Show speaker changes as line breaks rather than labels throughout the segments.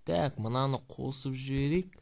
Так, мынаны қосып жіберейік.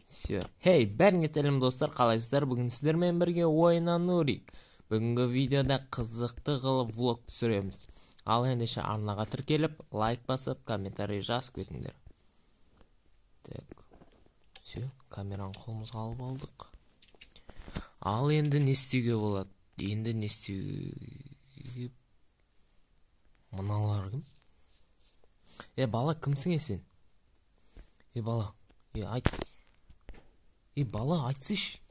Все. Хей, бәріңе сәлем достар, қалайсыздар? Бүгін сіздермен бірге Ойна Нурик. Бүгінгі видеода қызықты қылып влог түсіреміз. Ал ендеше арнаға тіркеліп, лайк басып, комментарий жазып кетіңдер. Так. Все, камераны қолымызға алып алдық. Ал енді не істеуге болады? Енді не істеуге... Мыналар кім? Е, бала, кімсің сен? Е, бала, е, айт. Е, бала, айтсайшы.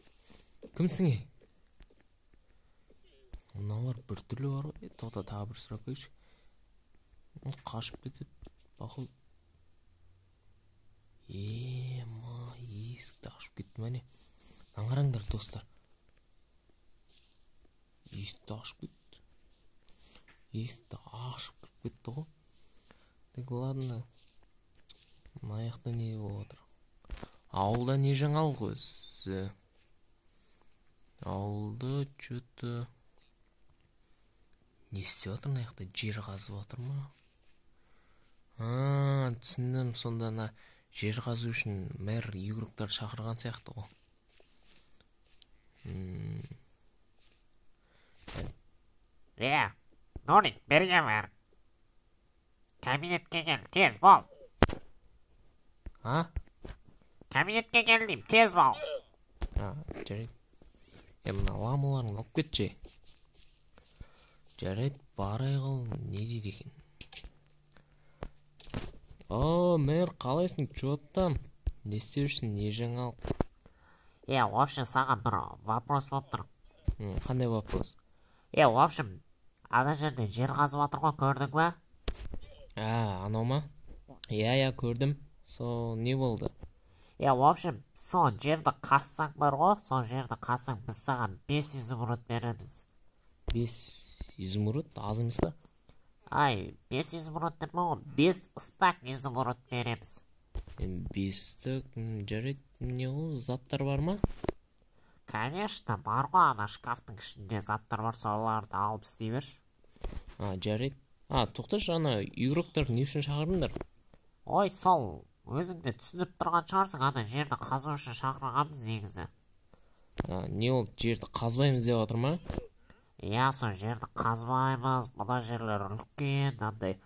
Кімсің, е? Мыналар біртүрлі бар ғой. Тоқта, тағы бір сұрақ қойшы. Қашып кетеді, походу. Е, ма, есікті ашып кетті ма не? Мына қараңдар, достар. Есікті ашып кетті. Есікті ашып кіріп кетті ғой. Так, ладно. Мына жақта не болып жатыр? Ауылда не жаңалық өзі? Ауылда чё-то не істеп жатыр мына жақта? Жер қазып жатыр ма? А, түсіндім, сонда ана жер қазу үшін мэр игроктар шақырған сияқты ғой.
Е, Нурик, берге бар. Кабинетке кел, тез бол.
А?
Кабинетке кел деймін, тез бол.
А, жарайды. Е, мына ламаларын алып кетші. Жарайды, барайық ал, не дейді екен? О, мэр, қалайсың, чё там? Не істеп жүрсің, не жаңалық?
Е, в общем, саған бір вопрос болып тұр.
Қандай вопрос?
Е, в общем, ана жерде жер қазып жатыр ғой, көрдің ба?
А, анау ма? Иә, иә, көрдім. Сол не болды?
Е, в общем, сол жерді қазсаң бар ғой, сол жерді қазсаң, біз саған 5 изумруд береміз.
5 изумруд аз емес па?
Ай, 5 изумруд деп ғой, 5 стак изумруд береміз.
Енді 5 стак, жарайды, не ол, заттар бар ма?
Конечно, бар ғой, ана шкафтың ішінде заттар бар, соларды алып істей берші.
А, жарайды. А, тоқташы, ана игроктар не үшін шақырдыңдар?
Ой, сол, өзің де түсініп тұрған шығарсың, ана жерді қазу үшін шақырғанбыз негізі.
А, не ол, жерді қазбаймыз деп жатыр ма?
Иә, сол жерді қазбаймыз, мына жерлер үлкен, андай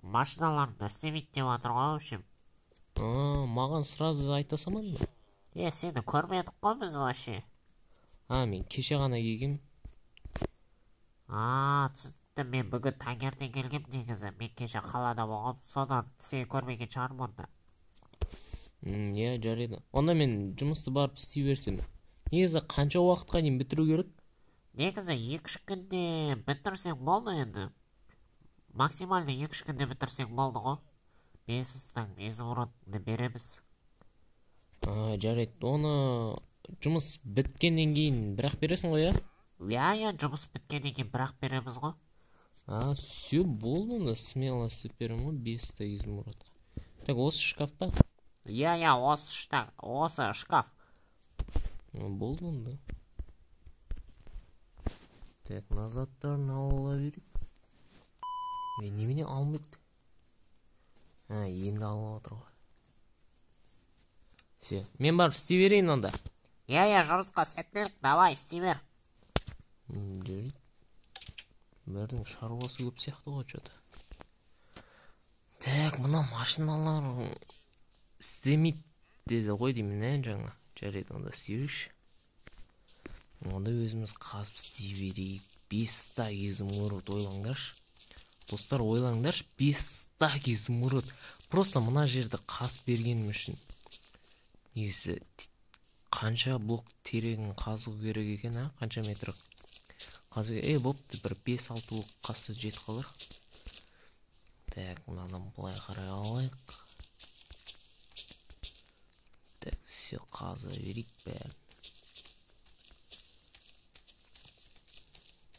машиналар да істемейді деп жатыр ғой, в общем.
А, маған сразу айта салмадың ба?
Е, сені көрмедік қой біз вообще.
А, мен кеше ғана келгем.
А, түсінікті, мен бүгін таңертең келгем негізі. Мен кеше қалада болғам, содан сені көрмеген шығармын онда.
Иә, жарайды. Онда мен жұмысты барып істей берсем. Негізі қанша уақытқа дейін бітіру керек?
Негізі 2-3 күнде бітірсең болды енді. Максимально 2-3 күнде бітірсең болды ғой. 5 стак изумрудты береміз.
А, жарайды. Оны жұмыс біткеннен кейін бірақ бересің ғой, иә?
Иә, иә, жұмыс біткеннен кейін бірақ береміз ғой.
А, все, болды онда, смело істеп беремін ғой 5 стак изумрудқа. Так, осы шкаф па?
Иә, иә, осы шкаф, осы шкаф.
А, болды онда. Так, мына заттарын ала берейік. Е, немене алмайды? А, енді алып отыр ғой. Все, мен барып істей берейін онда.
Иә, иә, жұмысқа сәттілік, давай, істей бер.
Жарайды. Бәрінің шаруасы көп сияқты ғой, чё-то. Так, мына машиналар істемейді деді ғой деймін, ә, жаңа. Жарайды, онда істей берейікші. Онда өзіміз қазып істей берейік. 5 стак изумруд, ойлаңдаршы. Достар, ойлаңдаршы, 5 стак изумруд. Просто мына жерді қазып бергенім үшін. Негізі қанша блок терегін қазу керек екен, а? Қанша метр қазу керек? Е, бопты, бір 5-6 блок қазса жетіп қалар. Так, мынадан былай қарай алайық. Так, все, қаза берейік бәрін.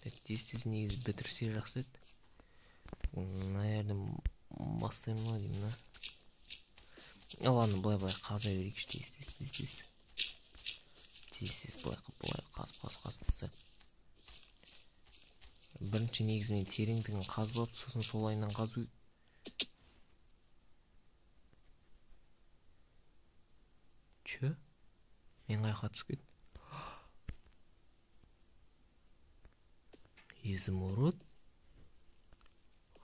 Так, тез-тез негізі бітірсе жақсы еді. Мына жерден бастаймын ғой деймін, а? Е, ладно, былай-былай қаза берейікші, тез-тез, тез-тез. Тез-тез былай қылып, былай қазып, қазып, қазып тастайық. Бірінші негізі мен тереңдігін қазып алып, сосын солайынан қазу. Че? Мен қаяққа түсіп кеттім? Изумруд,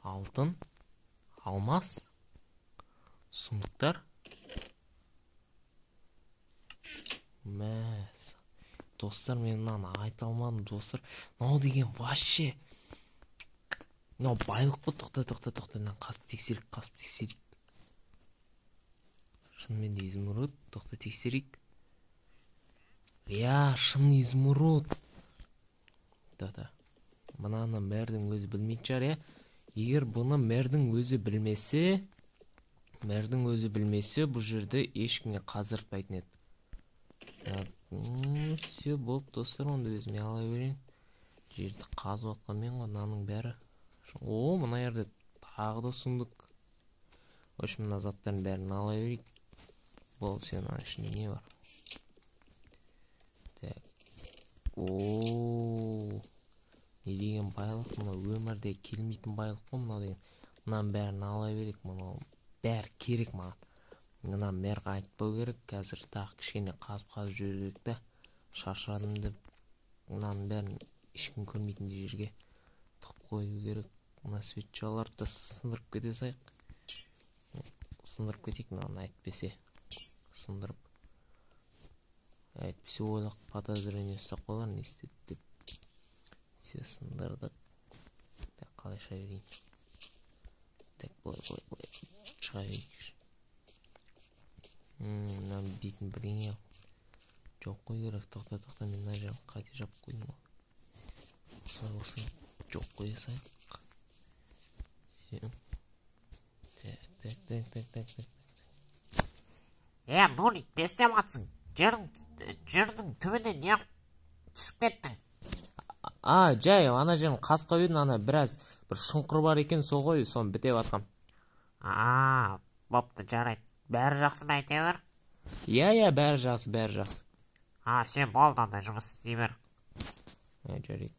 алтын, алмас, сундуктар. Мәс. Достар, мен мынаны айта алмадым, достар. Мынау деген вообще мынау байлық қой. Тоқта, тоқта, тоқта, мынаны қазып тексерейік, қазып тексерейік. Шынымен де изумруд, тоқта тексерейік. Иә, шын изумруд. Да-да. Мынаны мэрдің өзі білмейтін шығар, иә. Егер бұны мэрдің өзі білмесе, мэрдің өзі білмесе, бұл жерде ешкімге қаздыртпайтын еді. Так, все болды, достар, онда өзіме ала берейін. Жерді қазып жатқан мен ғой, мынаның бәрі. О, мына жерде тағы да сундук. В общем, мына заттардың бәрін ала берейік. Болды, сен мынаның ішінде не бар? Так. О, не деген байлық мынау, өмірде келмейтін байлық қой мынау деген. Мынаның бәрін ала берейік, мынау бәрі керек маған. Мына мэрға айтпау керек, қазір тағы кішкене қазып-қазып жүру керек та. Шаршадым деп мынаның бәрін ешкім көрмейтін жерге тығып қою керек. Мына свечаларды да сындырып кете салайық. Сындырып кетейік мынаны, әйтпесе. Сындырып. Әйтпесе ойлап подозрение ұстап қалар, не істеді деп. Все, сындырдық. Так, қалай шыға берейін? Так, былай, былай, былай шыға берейікші. Мынаның бетін бірдеңе жауып қою керек. Тоқта, тоқта, мен мына жерін қате жауып қойдым ғой. Осылай, осылай жауып қоя салайық. Все. Так, так, так, так, так, так.
Е, Нурик, не істеп жатсың? Жердің түбіне не түсіп кеттің?
А, жай, ана жерін қазып қойып едім, ана біраз бір шұңқыр бар екен, сол ғой, соны бітеп атқам.
А, бопты, жарайды. Бәрі жақсы ма әйтеуір?
Иә, иә, бәрі жақсы, бәрі жақсы.
А, сен болды, анда жұмыс істей бер.
Ә, жарайды.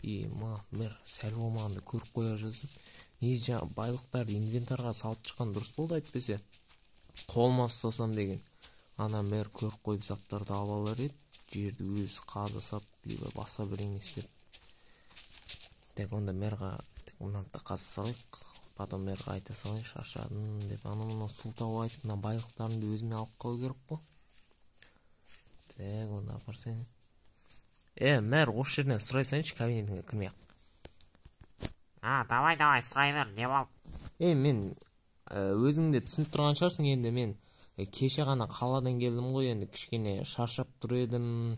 Е, ма, мэр, сәл болмағанда көріп қоя жаздым. Негізі жаңа байлықтарды инвентарға салып шыққан дұрыс болды әйтпесе. Қолыма ұстасам деген. Ана мэр көріп қойып заттарды алып алар еді. Жерді өзі қаза сап, либо баса бірдеңе істеп. Так, онда мэрға, так, мынаны да қаза салайық. Потом мэрға айта салайын, шаршадым деп. Анау мынау сылтау айтып, мына байлықтарымды өзіме алып қалу керек қой. Так, онда апарсайын. Е, мэр, осы жерден сұрай салайыншы, кабинетіңе кірмей ақ.
А, давай, давай, сұрай бер, не болды?
Е, мен, өзің де түсініп тұрған шығарсың, енді мен кеше ғана қаладан келдім ғой, енді кішкене шаршап тұр едім.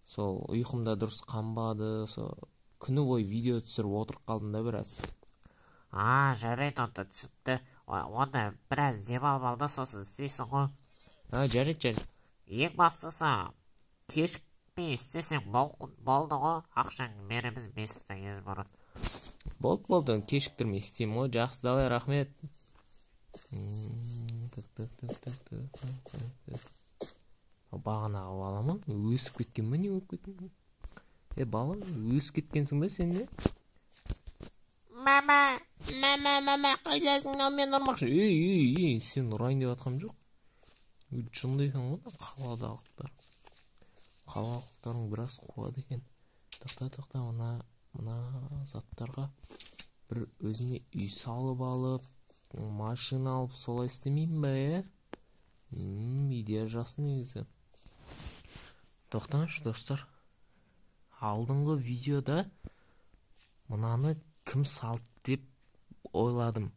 Сол ұйқым да дұрыс қанбады, сол күні бойы видео түсіріп отырып қалдым да біраз.
А, жарайды, онда түсінікті. Онда біраз демалып ал да, сосын істейсің ғой.
А, жарайды, жарайды.
Ең бастысы, кешікпей істесең болды ғой, ақшаңды береміз 5 теңге бұрын.
Болды, болды, кешіктірмей істеймін ғой. Жақсы, давай, рахмет. Так, так, так, так, так, так, так. Бағанағы бала ма? Өсіп кеткен бе, не болып кеткен? Е, бала, өсіп кеткенсің бе сен де?
Мама, мама, мама, қайдасың, мынау мен ұрмақшы.
Ей, ей, ей, сен ұрайын деп жатқаным жоқ. Жынды екен ғой, қаладағылар. Қалалықтарың біраз қуады екен. Тоқта, тоқта, мына заттарға бір өзіме үй салып алып, машина алып солай істемеймін бе, е? Идея жақсы негізі. Тоқтаңызшы, достар. Алдыңғы видеода мынаны кім салды деп ойладым.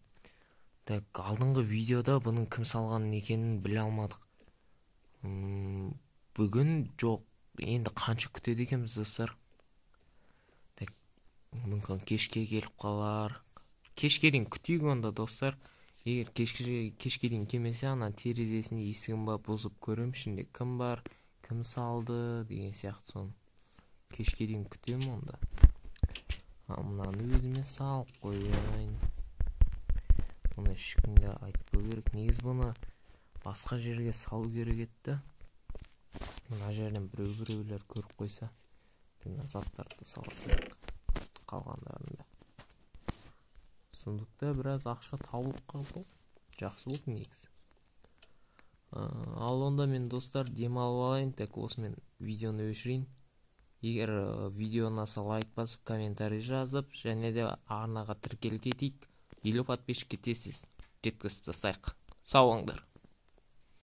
Так, алдыңғы видеода бұның кім салған екенін біле алмадық. Бүгін жоқ. Енді қанша күтеді екенбіз, достар? Так, мүмкін кешке келіп қалар. Кешке дейін күтейік онда, достар. Егер кешке дейін келмесе, ана терезесін, есігін ба бұзып көрем, ішінде кім бар, кім салды деген сияқты соны. Кешке дейін күтемін онда. Мынаны өзіме салып қояйын. Бұны ешкімге айтпау керек. Негізі бұны басқа жерге салу керек еді. Мына жерден біреу-біреулер көріп қойса, мына заттарды сала салайық. Қалғандарын да. Сундукта біраз ақша табылып қалды. Жақсы болды негізі. Ал онда мен, достар, демалып алайын. Так, осымен видеоны өшірейін. Егер видео ұнаса, лайк басып, комментарий жазып және де арнаға тіркеліп кетейік. 50 подписчикке тез тез жеткізіп тастайық. Сау болыңдар.